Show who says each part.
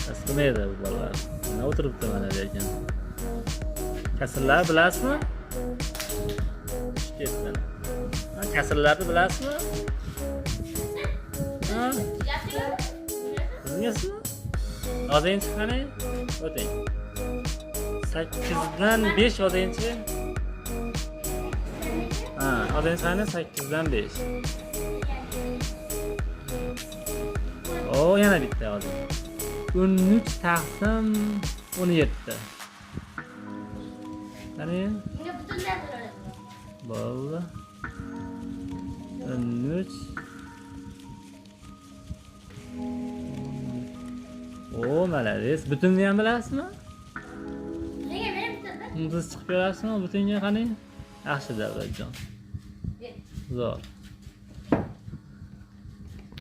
Speaker 1: Past qilmaydi bu bolalar. Nima o'tiribdi mana lekin. Kasrlar bilasizmi? Tushib ketdi mana. Ha, kasrlarni bilasizmi? Ha? Bilmaysizmi? Yozingchi qani? O'ting. 8 dan 5 yozingchi. Ha, yozingchi qani 8 dan 5. O, yana bitta yozing. 13 taqsim 17. Qani?
Speaker 2: Bunga butunlay bo'ladi.
Speaker 1: Bo'ldi. 13. O, молодец. Butunni ham bilasizmi?
Speaker 2: Nega men bitirdim?
Speaker 1: Siz chiqib ko'rasizmi butunga qani? Yaxshi, Davlatjon. Zo'r.